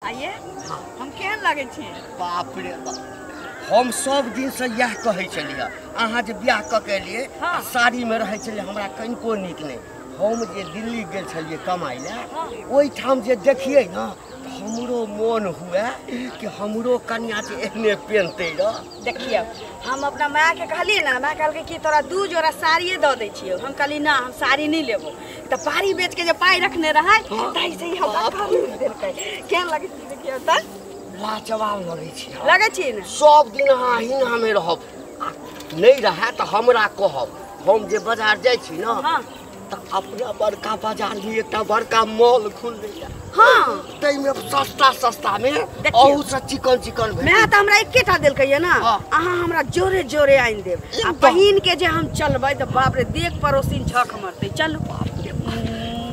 आइए हम केहन लागै छी? बाप रे बाप, हम सब दिन से इएह कहै छलियै, अहाँ जे बियाह कऽ के एलियै साड़ी में रहै छलियै, हमरा कनिको नीक नहि। हम जे दिल्ली गेल छलियै कमाइ लए, ओहिठाम जे देखियै ने तऽ हमरो मोन हुए कि हमरो कनिया जे एहने पेनतै रह। देखियौ हम अपना मायके कहलियै ने, माय कहलकै कि तोरा 2 जोड़ा साड़िए दऽ दै छियौ। हम कहलियै ना, हम साड़ी नहि लेबो। तऽ पारी बेचके जे पाइ रखने रहै ताहिसँ ही हमरा खरीद देलकै। केहन लगै छै देखियौ तऽ? लाजवाब लगै छै। लगै छै ने? सब दिन अहाँ अहिनामे रहब, आ नहि रहए तऽ हमरा कहब। हम जे बाजार जाइ छी ने तऽ अपना बड़का बाजारमे एकटा बड़का मॉल खुललैए। हाँ, ताहिमे सस्ता सस्तामे अहूसँ चिकन चिकन। माय तऽ हमरा एकेटा देलकै ये ना, अहाँ हमरा जोरे जोरे आनि देब आ पहिन के जे हम चलबै तऽ बाप रे देख पड़ोसिन झक मरतै। चलू।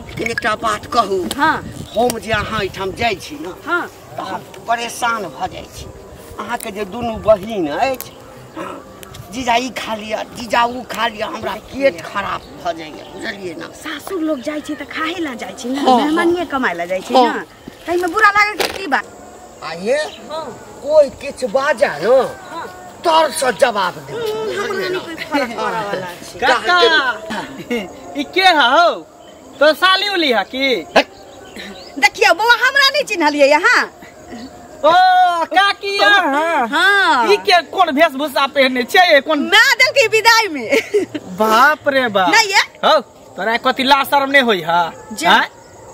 लेकिन एकटा बात कहू, हाँ, हम जे अहाँ एहिठाम जाइ छी ने, हाँ, तऽ हम परेशान भऽ जाइ छी। अहाँके जे दुनू बहिन अछि, जीजा ई खा लिअ, जीजा ओ खा लिअ, हमरा पेट खराब भऽ जाइए, बुझलियै ने? सासुर लोग जाइ छै तऽ खाहे लए जाइ छै ने, मेहमानिए कमाइ लए जाइ छै ने, ताहिमे बुरा लागै के की बात? आइए कोइ किछु बाजए ने तरसँ जवाब दे। हमरा नहि कोइ फरक पड़ऽ वाला छै। काका ई के हौ? तो साली उली है की? देखियौ बौआ, हमरा नहि चिन्हलियै अहाँ? ओ काकी अहाँ? हाँ। ई के कोन वेशभूषा पहिरने छै? कोन माय देलकै विदाई में। बाप रे बाप। नहीं ये? हौ तोरा कथी लाज शरम नहीं होई हा?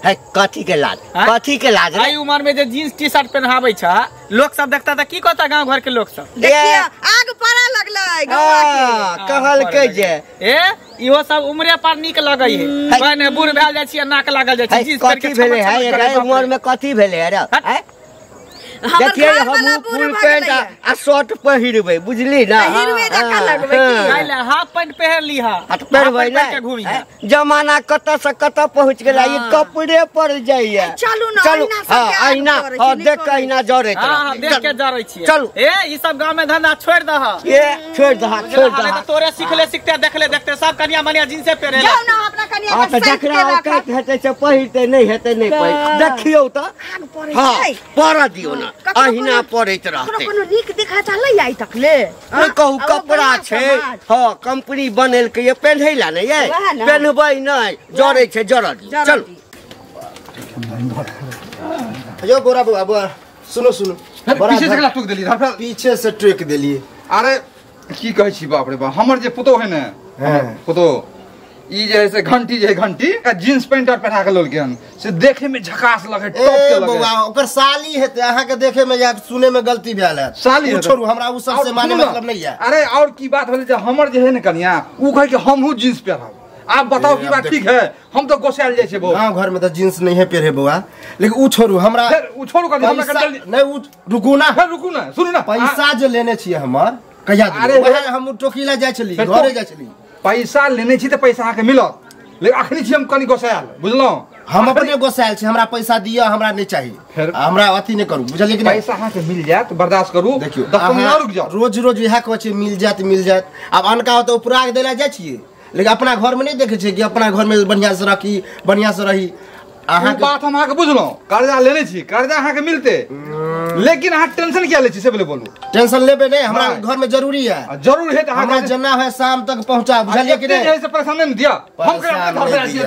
है कथी के लाज, कथी के लाज? आई उम्र में जे जींस टी शर्ट पहनाबै छ, लोग सब देखता त की कहता गांव घर के लोग सब? देखिए आग पड़ा लगलै गौआ के। कहलकै जे ए इहो सब उम्रे पर नीक लगै है, पहिने बूढ़ भेल जाइ छी नाक लागल जाइ छै। जींस पहिर के कथी भेलै है एहि उम्र में? कथी भेलै रे? देखिए हम फुल पैंट आ शर्ट पहिरबै, बुझली ना? पहिरबै जकाँ लगबै की? हाफ पैंट पहिर लीहा, पहिरबै ने। जमाना कतऽ से कतऽ पहुँच गेलै, ई कपड़े पर जाइए। चलू ना, चलू। हाँ अहिना, हाँ देख के अहिना जरै। हाँ देख के जरै छियै। चलू। ए ई सब गांव में धंधा छोड़ दह। ए छोड़ दह, छोड़ दह। तोरे सिखले सिखते देखले देखते सब कनिया मनिया जींसे पहिरे। जाउ ना अपना कनिया के जकरा औकात हेतै से पहिरतै, नहि हेतै नहि पहिर। देखियौ तऽ, हाँ पढ़ दियौ ना, अहिना पढ़ैत रहतै। कोनो नीक देखा चलै आइ तक ले नहि कहू कपड़ा छै। हाँ कंपनी बनेलकै ये पेन्है ला नहि ये, पेन्हबै नहि, जरै छै जरऽ दियौ। चलू यो बोरा बुआ बुआ सुनो सुनो, पीछे से केना टोक देलियै? पीछे से टोक देलियै। अरे की कहै छी, बाप रे बाप, हमर जे पुतोह है ने, पुतोह ई जे है से घंटी जे है घंटी जींस पैंट आर पहिरा के लेलकै हन, से देखे में झकास लगे, टॉप के लगे। बौआ ओकर साली हेतै, अहाँ के देखे में या सुने में गलती भेल है। साली छोड़ू, हमरा उ सब से माने मतलब नहीं है। अरे और की बात भेलै जे हमर जे है ने कनिया, उ कहै कि हमहू जींस पहिरब। आप बताओ की बात ठीक है? हम तो गोसायल जाइ छै बौआ। गांव घर में तो जींस नहीं है पहिरे बौआ, लेकिन उ छोड़ू हमरा। उ छोड़ू कथी, हमरा जल्दी नहीं, उ रुकू ना, रुकू ना, सुनू ना, पैसा जे लेने छियै हमर कहिया देबै? वएह हम टोकीला जाइ छली, घरे जाइ छली। पैसा लेने छी तऽ पैसा अहाँके मिलत, लेकिन अखनी छी हम कनि गोसायल, बुझलहुँ? हम अपने गोसायल छी, हमरा पैसा दिअ, हमरा नहि चाही, हमरा अथी नहि करू, बुझलियै कि नहि? पैसा अहाँके मिल जायत, बर्दाश्त करू। देखियौ 10 मिनट रुकि जाउ। रोज रोज इएह कहै छियै मिल जायत मिल जायत, आब अनका ओतऽ उपरा के दै लए जाइ छियै, लेकिन अपना घर में नहीं देखे छियै कि अपना घर में बढ़िया से रखी, बढ़िया से रही। अहाँ बात हम अहाँके बुझलहुँ, कर्जा लेने छी, कर्जा अहाँके मिलते, लेकिन अहाँ टेंशन किया लै छी से पहिले बोलू। टेंशन लेबै नहि, हमरा घर में जरूरी है। जरूर है तऽ हमरा जेना है शाम तक पहुँचा, बुझलियै कि नहि? से परेशान नहि दिअ, हम घर से आयल छियै।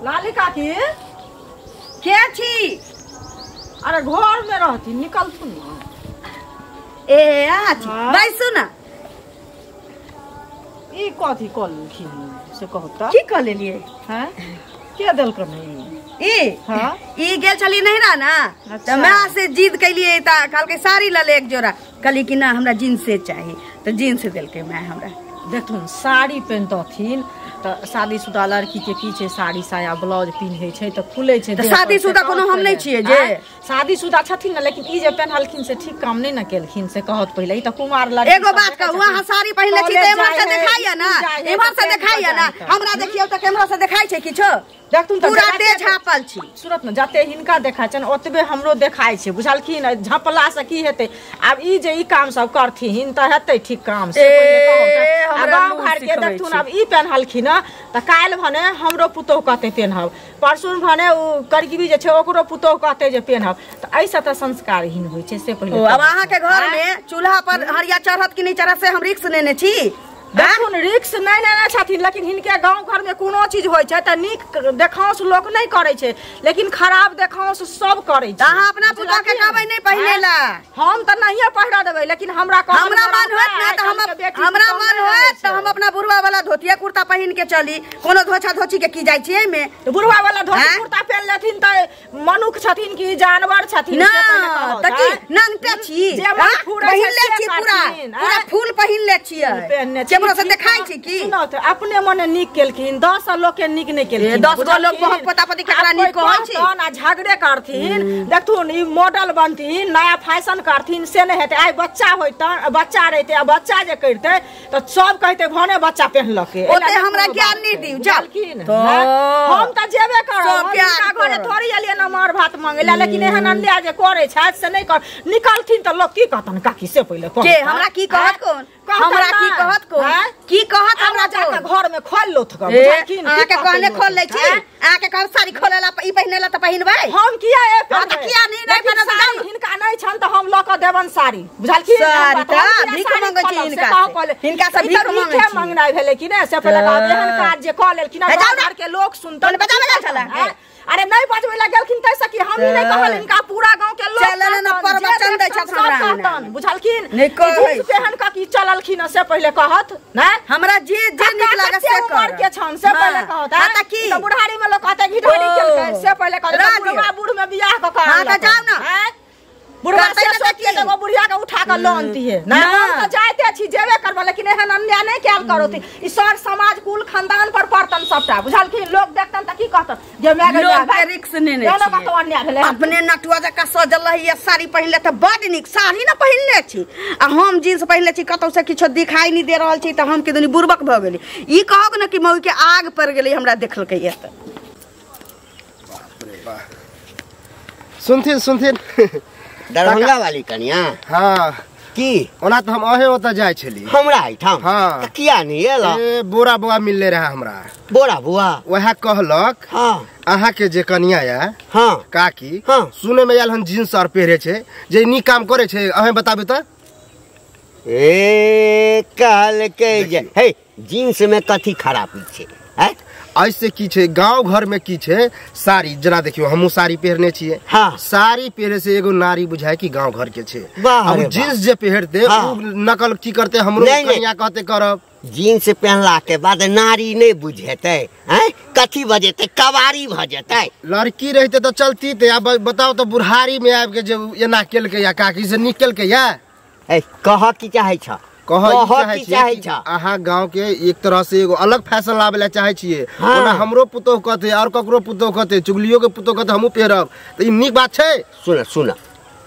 लाली काकी के छी? अरे घर में रहती, निकलथुन ना। ए अच्छा बैसू ना। ई कथी कऽ लेलखिन से कहू तऽ? की कऽ लेलियै? हैं के देलकन ई? हाँ ई गेल छली नहिरा ना, तऽ माय से जिद कैलियै तऽ कहलकै साड़ी लऽ ले एक जोड़ा, कहली कि ना हमरा जींसे चाही, तऽ जींस देलकै माय हमरा। देखथुन साड़ी पहिनतथिन तऽ शादीशुदा लड़की के की छै, साड़ी साया ब्लाउज पिन्है छै तऽ खुलै छै। तऽ शादीशुदा कोनो हम नहि छियै जे शादीशुदा छथिन ने, लेकिन ई जे पेन्हलखिन से ठीक काम नहि ने केलखिन, से कहत पहिले। ई तऽ कुमार लड़की। एगो बात कहू, अहाँ साड़ी पहिरले छी तऽ एम्हर से देखाइए ना, एम्हर से देखाइए ना, हमरा देखियौ तऽ कैमरा से देखाइ छै किछो? देखथुन पूरा देह झाँपल छी। सुनत ने, जते हिनका देखाइ छनि ओतबे हमरो देखाइ छै, बुझलखिन? झँपला से की हेतै? आब ई जे ई काम सब करथिन तऽ हेतै ठीक काम? से गाँव घर के देखथुन आब ई पेन्हलखिन तऽ काल्हि भने हमरो पुतोहु कहतै पेन्हब, परसू भने ओ करगिबी जे छै ओकरो पुतोहु कहतै जे पेन्हब। तऽ एहिसँ तऽ संस्कारहीन होइ छै से पहिले। आब अहाँके घर में चूल्हा पर हरिया चढ़त कि नहीं चढ़त से हम रिक्स लेने छी। देखुन रिक्स नहीं लेने छथिन, लेकिन हिनके गाँव घर में कोनो चीज होइ छै तऽ नीक देखाउस लोक नहीं करै छै, लेकिन खराब देखाउस सब करै छै। अहाँ अपना पुतोह के कहबै नहीं पहिने ला? हम तऽ नहिये पहिरा देबै, लेकिन हमरा हमरा मन होत ना तऽ हम हमरा मन होत तऽ हम अपना बुढ़वा वाला धोतिया कुर्ता पहिन के चली। कोनो धोछा धोची के की जाइ छियै एहिमे? बुढ़वा वाला धोती कुर्ता पहिन लेथिन तऽ मनुख छथिन कि जानवर छथिन? ना तऽ की नंगटे छी? पहिन ले छी पूरा पूरा फूल पहिन ले छियै, केकरो से देखाइ छै की? सुनौ तऽ अपने मने नीक केलखिन, 10 लोक के नीक नहि केलखिन। 10 गो लोक बहुत पता पति केकरा नीक कहै छै आ झगड़े करथिन। देखथुन ई मॉडल बनथिन, नया फैशन करथिन, से नहि हेतै। आइ बच्चा होइतन, बच्चा रहितै आ बच्चा जे करितै तऽ सब कहतै भने बच्चा पेन्हलकै। ओते हमरा ज्ञान नहि दियौ, बुझलखिन? हम तऽ जेबे करब, हिनका घरे थोड़ी एलियै ने मार भात मांगै लए, लेकिन एहन अन्याय जे करै छथि से नहि कर। निकलथिन तऽ लोक की कहतन काकी से पहिले? के हमरा की कहत? कोन हमरा की कहत? कोन की कहत हमरा? जाके घर में खोल लोथ क, बुझलखिन? अहाँ के कहने खोल लै छी, अहाँ के कहब साड़ी खोले ला ई पहिने ला त पहिनबै हम किया? ए त किया नहीं नहीं पहिनब? साड़ी हिनका नहीं छन त हम ल क देबन साड़ी, बुझलखिन? साड़ी त भीख मांगै छी हिनका से, हिनका से भीख मांगै छी। मांगनाइ भेलै कि नै से पहिले कहब। एहन काज जे क लेलखिन घर के लोक सुनतन। बजा बजा छला। अरे नहीं बजबै ला गेलखिन तैसे कि हम ही नहीं कहल, हिनका पूरा गांव के लोग चलल न प्रवचन दै छथि हमरा, बुझलखिन? जींस पेहन क की चललखिन से पहिले कहत नै? हमरा जे जे नीक लागत से कर के छन से पहिले कहत। हां त की त बुढ़ारी में लोग कहते घिढारी केलकै से पहिले कहत। बुढ़वा बूढ़ में बियाह क कर। हां त जाउ न बुढ़वा से सोचिए त बुढ़िया के उठा के ल अनती है ना। हम त जाइते छी, जेबे करब, लेकिन एहन अन्याय नहीं कैल करोती। ई सर समाज कुल खानदान पर पड़तन सबटा, बुझलखिन? लोग देखतन त की कहतन जे माय के लोग के रिक्स नेने छी, कतो अन्याय भेलै। अपने नटुआ जका सजल रही साड़ी पहिनले त बड नीक साड़ी न पहिनले छी, आ हम जींस पहिनले छी, कतौ से किछो दिखाई नहीं दे रहल छी त हम के दुनी बुड़बक भ गेली। ई कहब न कि मऊ के आग पड़ गेलै हमरा देखलकै त। बाप रे बाप। सुनथिन सुनथिन दरभंगा वाली कनिया? हाँ की ओना तो हम अहे ओतऽ जाइ छली हमरा एहिठाम। हाँ त किया नहीं एला? ए बोरा बुआ मिलले रहे हमरा। बोरा बुआ? वएह कहलक हाँ अहाँ के जे कनिया या हाँ काकी हाँ सुने में आयल हन जींस आर पहिरे छै, जे नीक काम करे छै, अहें बताबू त। ए कहलकै जे हे जींस में कथी खराबी छै? हैं ऐसे की छै गांव घर में की छै साड़ी, जना देखियो हमहूँ साड़ी पहिरने छियै। हाँ। साड़ी पहिरे से एगो नारी बुझाय कि गांव घर के छै। अब जींस जे पहिरते उ नकल की करते, हमरो कनिया कहते करब। जींस पहनला के बाद नारी नहीं बुझेतै, हैं कथी भ जेतै? कबारी भ जेतै। लड़की रहते तो चलती ते, अब बताओ तो बुढ़ारी में आबि के जे एना केलकै या काकी से नीक केलकै या? ए कह की चाहै छ? कह चाहे छी अहाँ गांव के एक तरह से एगो अलग फैशन लाबे ला चाहे छियै। ओना हमरो पुतोह कहते और ककरो पुतोह कहते, चुगलियो के पुतोह कहते हमहूँ पहिरब, त ई नीक बात छै? सुन सुन,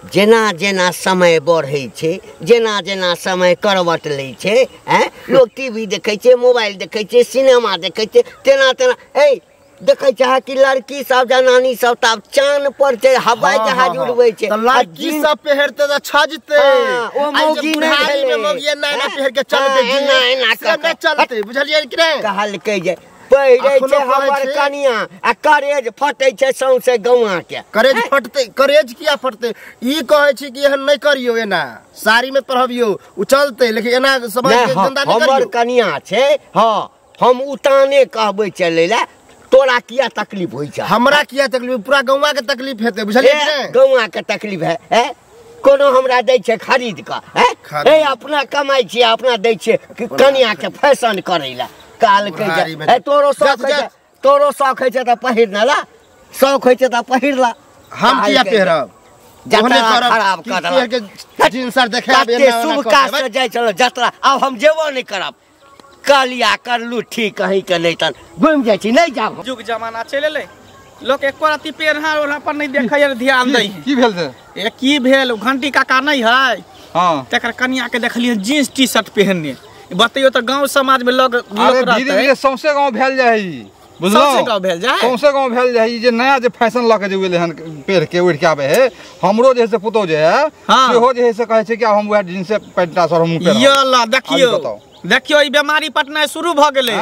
जेना जेना समय बढ़ै छै, जेना जेना समय करवट लै छै, हैं लोग टीवी देखै छै, मोबाइल देखै छै, सिनेमा देखै छै, तेना तेना ए देखै छै कि लड़की सब जनानी सब त आब चान पर छै, हवाई जहाज उड़बै छै। त लड़की सब पहिरते त छजते, ओ मौगी नै भेलै, मौगी एना एना पहिर के चलते, एना एना के चलते, बुझलियै कि नै? कहलकै जे पहिरै छै हमर कनिया आ करेज फटै छै सौंसे गौआ के। करेज फटतै? करेज किया फटतै? ई कहै छी कि एहन नहि करियौ, एना साड़ी में पहिरबियौ उ चलतै, लेकिन एना समाज के गंदा नहि करियौ। हमर कनिया छै, हां हम उताने कहबै चलै ला, तोरा किया तकलीफ होइ छै? हमरा किया तकलीफ? पूरा गौआ के तकलीफ हेतै, बुझलियै कि नै? गौआ के तकलीफ है, हैं कोनो हमरा दै छै खरीद क, हैं ए अपना कमाइ छी अपना दै छै कि कनिया के फैशन करै ला। कहलकै जे ए तोरो शौक है, तोरो शौक है छै त पहिर न ला, शौक है छै त पहिर ला। हम किया पहिरब? जतरा खराब कर देलक, जींस आर देखाबे एना शुभ काज से जाइ छलो जतरा, आब हम जेबो नहि करब। कहलिया करलू ठीक, कहीं के नहीं तन घुमि जाइ छी, नहीं जाब। जुग जमाना चलि एलै, लोक एको रत्ती पेरहा ओढ़ा पर नहीं देखै, ध्यान दै। की भेल से? ए की भेल, घंटी काका नहीं है, हां तकर कनिया के देखलियै जींस टी शर्ट पहिनने। बतैयो त गांव समाज में लोग अरे धीरे धीरे सौंसे गांव भेल जाइ है। सौंसे गाँव भेल जाए, सौंसे गाँव भेल जाए। ई जे नया जे फैशन लऽ के जे एलै हन पहिर के उड़ि के आबै है, हमरो जे है से पुतोह जे है सेहो जे है से कहै छै कि आब हम वएह जींसे पैंटा सर हमहूँ पहिरब। यो ला देखियौ देखियौ ई बेमारी पटनाइ शुरू भऽ गेलै।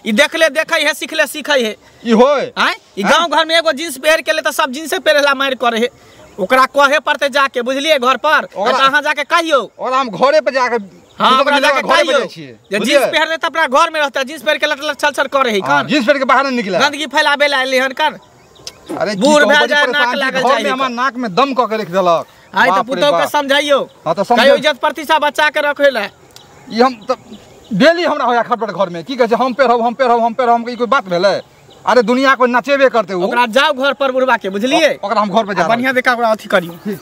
ई देखले देखै है सिखले सीखै है ई होय। आँय ई गाँव घर में एगो जींस पहिर के ले तऽ सब जींसे पहिरेला मारि करे है। ओकरा कहे पड़तै जाके बुझलियै घर पर, अहाँ जाके कहियौ। और हम घरे पर जाके हाँ ओकरा जाके कहियौ जे जींस पहिरले तऽ अपना घर में रहतै, जींस पहिर के लट लट छल छल करे है कर, जींस पहिर के बाहर नहीं निकले, गंदगी फैलाबे ला एलै हन कर। अरे बूढ़ भए जाए नाक लागल जाए, घर में हमर नाक में दम क के रख देलक। आइ तऽ पुतोह के समझाइयौ। हां तऽ समझ, कहियौ इज्जत प्रतिष्ठा बच्चा के रखै ला। ई हम तऽ डेली हमरा होया खटपट घर में की कहै छै हम पहिरब हम पहिरब हम पहिरब, ई कोई बात भेलै? अरे दुनिया को नचेबे करते। ओकरा जाओ घर पर बुढ़वा के बुझलियै, ओकरा हम घर पर जा बढ़िया देखा ओकरा अथी करियौ।